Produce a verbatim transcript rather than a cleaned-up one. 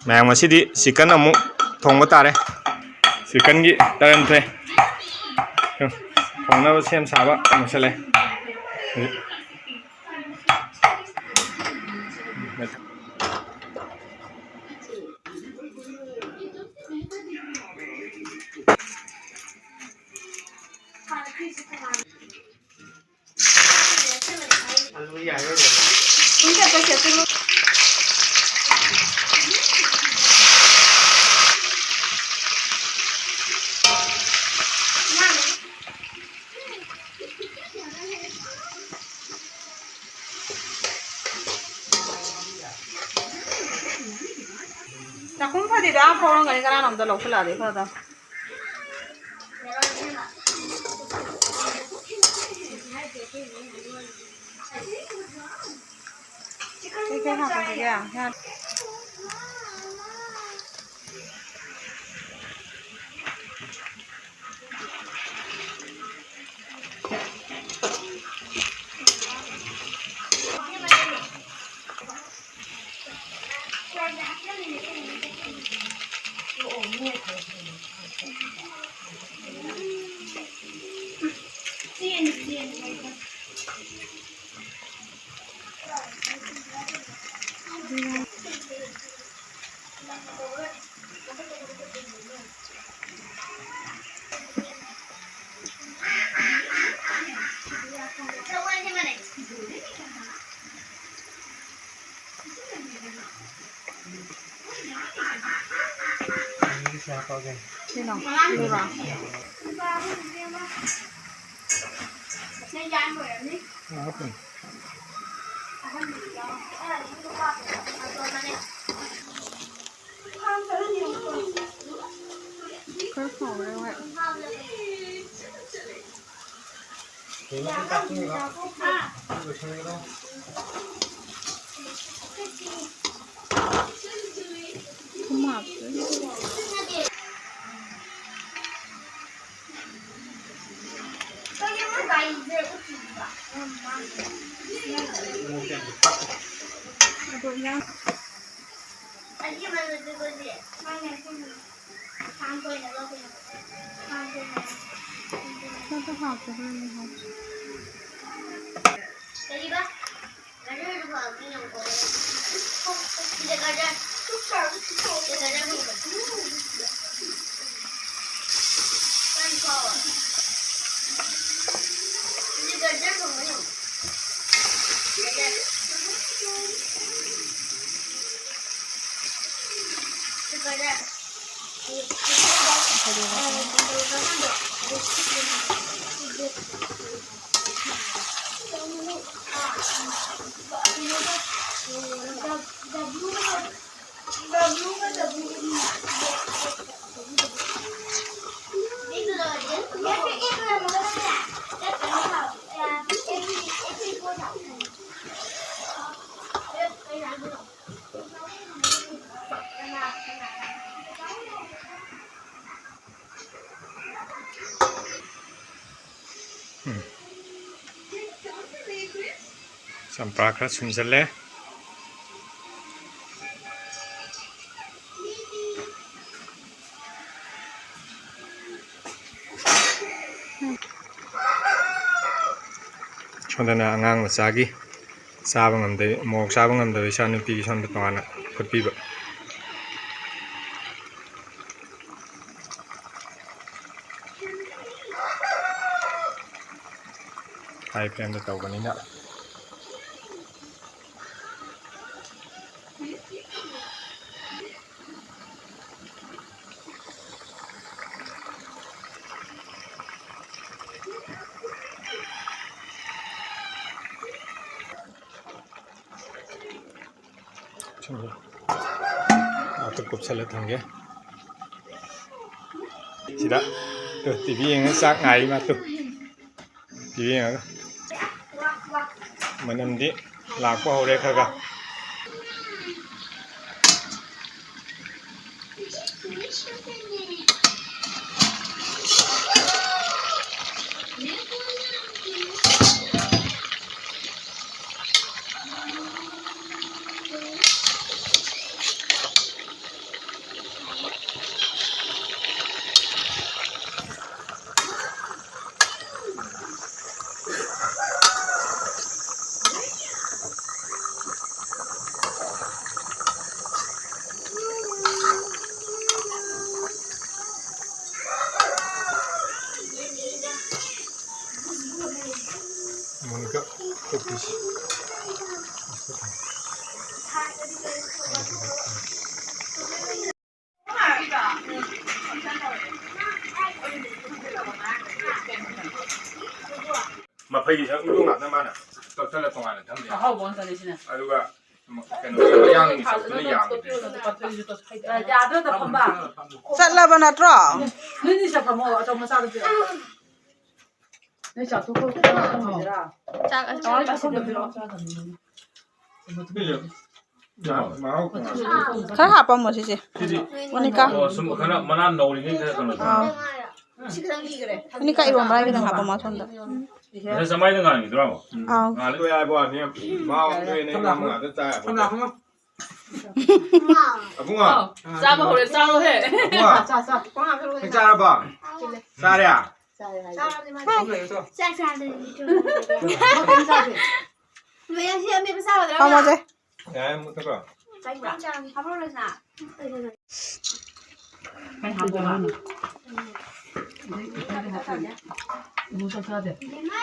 ꯃꯌꯥꯝ, ꯉꯁꯤꯗꯤ ꯆꯤꯛꯀꯟ ꯑꯃꯨꯛ ꯊꯣꯡꯕ ꯇꯥꯔꯦ꯫ ꯆꯤꯛꯀꯟꯒꯤ ꯇꯔꯟ ꯊꯣꯛꯑꯦ꯫ ꯊꯣꯡꯅꯕ ꯁꯦꯝ ꯁꯥꯕ ꯂꯣꯏꯁꯜꯂꯦ꯫ ꯆꯥꯛꯈꯨꯝ ꯐꯗꯤꯗ ꯑꯥ ꯐꯥꯎꯔꯝꯒꯅꯤ, ꯀꯅꯥꯅꯣꯝꯇ ꯂꯧꯁꯤꯜꯂꯛꯑꯗꯤ ꯐꯗꯧꯅꯤ꯫ ꯀꯩꯀꯩ ꯍꯥꯞꯄꯁꯤꯒꯦ? ꯁꯤꯅꯣ? ꯁꯤꯔꯣ? ꯈꯔ ꯐꯥꯎꯔꯦ ꯍꯣꯏ꯫ ꯊꯨꯝ ꯍꯥꯞꯇꯣꯏꯅꯦ꯫ ꯑꯗꯣ ꯏꯟꯖꯥꯡ ꯃꯥꯗꯣ ꯍꯥꯎꯇꯦ, ꯍꯣꯔꯦꯟ ꯍꯥꯎꯇꯦ꯫ ꯀꯔꯤꯕ? ꯒꯖꯔꯗꯨ ꯐꯕꯅꯤ ꯌꯥꯝ ꯀꯧꯋꯦ꯫ ꯁꯤꯗ ꯒꯖꯔ꯫ ꯁꯤꯗ ꯒꯖꯔ ꯐꯪꯕ꯭ꯔꯣ? ꯌꯥꯝ ꯍꯥꯎꯋꯦ꯫ ꯁꯤꯗ ꯒꯖꯔ ꯐꯪꯕ꯭ꯔꯣ ꯌꯦꯡꯉꯣ꯫ ꯒꯖꯔ꯫ ꯁꯤꯗ ꯒꯖꯔ꯫ ꯎꯝ꯫ ꯆꯝꯄ꯭ꯔꯥ ꯈꯔ ꯁꯨꯝꯖꯜꯂꯦ꯫ ꯁꯣꯝꯗꯅ ꯑꯉꯥꯡ ꯃꯆꯥꯒꯤ ꯆꯥꯕ ꯉꯝꯗꯕ, ꯃꯣꯔꯣꯛ ꯆꯥꯕ ꯉꯝꯗꯕ ꯏꯆꯥ ꯅꯨꯄꯤꯒꯤ ꯁꯣꯝꯗ ꯇꯣꯉꯥꯟꯅ ꯐꯨꯠꯄꯤꯕ꯫ ꯍꯥꯏ ꯐ꯭ꯂꯦꯝꯗ ꯇꯧꯕꯅꯤꯅ꯫ ꯉꯥꯛꯇ ꯀꯨꯞꯁꯜꯂ ꯊꯝꯒꯦ꯫ ꯁꯤꯗ ꯇꯨ, ꯇꯤ ꯚꯤ ꯌꯦꯡꯉ ꯆꯥꯛ ꯉꯥꯏꯔꯤ ꯃꯥ ꯇꯨ꯫ ꯇꯤ ꯚꯤ ꯌꯦꯡꯉꯒ꯫ ꯃꯅꯝꯗꯤ ꯂꯥꯛꯄ ꯍꯧꯔꯦ ꯈꯔ ꯈꯔ꯫ ꯃꯐꯩꯒꯤ ꯁꯔꯨꯛꯇꯨ ꯉꯥꯛꯇ ꯃꯥꯅ ꯀꯛꯊꯠꯂ ꯇꯣꯉꯥꯟꯅ ꯊꯝꯃꯦ꯫ ꯑꯍꯥꯎꯕ ꯉꯥꯛꯇꯅꯦ ꯁꯤꯅ꯫ ꯑꯗꯨꯒ ꯀꯩꯅꯣ, ꯌꯥꯡꯒꯤ ꯁꯔꯨꯛꯇꯨꯅ ꯌꯥꯝꯗꯦ꯫ ꯌꯥꯗ꯭ꯔꯣ ꯐꯝꯕ? ꯆꯠꯂꯕ ꯅꯠꯇ꯭ꯔꯣ? ꯅꯣꯏꯅꯤ ꯁꯠ ꯐꯝꯃꯣ, ꯑꯆꯧ ꯃꯆꯥꯗꯣ ꯄꯤꯔꯛꯑꯣ꯫ ꯅꯣꯏ ꯆꯥꯛ ꯇꯣꯛꯄ ꯐꯝꯃꯤꯔꯥ? ꯆꯥꯛ ꯆꯥꯛ ꯆꯥꯛ ꯄꯤꯔꯛꯑꯣ꯫ ꯈꯔ ꯍꯥꯞꯄꯝꯃꯣ ꯁꯤꯁꯦ꯫ ꯁꯤꯗꯤ ꯃꯣꯅꯤꯀꯥ꯫ ꯑꯣ, ꯁꯨꯝ ꯈꯔ ꯃꯅꯥ ꯅꯧꯔꯤꯉꯩ ꯈꯔ ꯀꯩꯅꯣ ꯇꯧ꯫ ꯑꯥ꯫ ꯁꯤ ꯈꯤꯇꯪ ꯂꯤꯈ꯭ꯔꯦ꯫ ꯃꯣꯅꯤꯀꯥ, ꯏꯔꯣꯝꯕ ꯈꯤꯇꯪ ꯍꯥꯞꯄꯝꯃꯣ ꯁꯣꯝꯗ꯫ ꯉꯁꯥꯏ ꯆꯃꯥꯏꯗ ꯉꯥꯡꯉꯤꯗꯨꯔꯣ? ꯑꯥꯎ꯫ ꯉꯥꯡꯂꯤ꯫ ꯂꯣꯏ ꯍꯥꯏꯕ ꯋꯥꯅꯤ꯫ ꯃꯥ ꯅꯣꯏ ꯅꯣꯏ ꯉꯥ ꯃꯉꯥꯗ ꯆꯥ ꯌꯥꯄꯣꯠꯇꯦ꯫ ꯑꯕꯨꯡꯉꯣ꯫ ꯆꯥꯕ ꯍꯧꯔꯦ, ꯆꯥꯔꯣꯍꯦ꯫ ꯑꯕꯨꯡꯉꯣ꯫ ꯆꯥ, ꯆꯥ꯫ ꯆꯥꯛ ꯆꯥꯔꯕꯣ? ꯆꯥꯔꯦ꯫ ꯆꯥꯛ ꯆꯥꯔꯦ꯫ ꯂꯣꯏ ꯁꯤ ꯑꯃꯦꯠꯄ ꯆꯥꯒꯗ꯭ꯔꯥ? ꯐꯝꯃꯣꯁꯦ꯫ ꯌꯥꯔꯦ, ꯃꯨꯠꯊꯠꯈ꯭ꯔꯣ꯫ ꯆꯥꯅꯤꯡꯕ꯭ꯔꯥ? ꯍꯥꯞꯄꯛꯑꯣ, ꯔꯣꯁꯅꯥ꯫ ꯀꯩ ꯍꯥꯞꯄꯣꯕ? ꯏꯕꯦꯝꯃ!